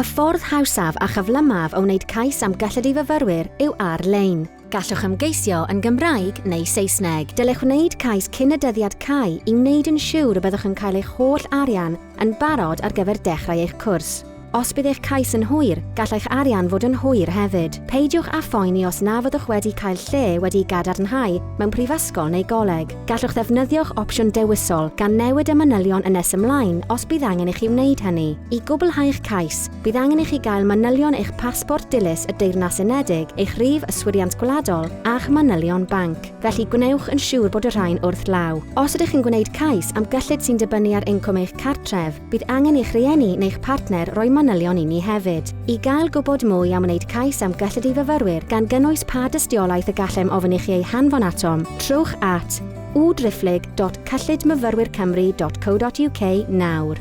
Y ffordd hawsaf a chyflymaf o wneud cais am gyllid i fyfyrwyr yw ar-lein. Gallwch ymgeisio yn Gymraeg neu Saesneg. Dylech wneud cais cyn y dyddiad cau i wneud yn siwr y byddwch yn cael eich holl arian yn barod ar gyfer dechrau eich cwrs. Os bydd eich cais yn hwyr, gall eich arian fod yn hwyr hefyd. Peidiwch â phoeni os na fyddwch wedi cael lle wedi'i gadarnhau mewn prifysgol neu goleg. Gallwch ddefnyddio'ch opsiwn dewisol, gan newid y manylion yn nes ymlaen os bydd angen i chi wneud hynny. I gwblhau'ch cais, bydd angen i chi gael manylion eich pasbort dilys y Deyrnas Unedig, eich rhif Yswiriant Gwladol, a'ch manylion banc. Felly gwnewch yn siŵr bod y rhain wrth law. Os ydych yn gwneud cais am gyllid sy'n dibynnu ar incwm eich cartref, Bydd angen i'ch rhieni neu'ch partner roi manylion i ni hefyd. I gael gwybod mwy am wneud cais am gyllid i fyfyrwyr, gan gynnwys pa dystiolaeth y gallem ofyn i chi ei hanfon atom, trowch at www.cyllidmyfyrwyrcymru.co.uk nawr.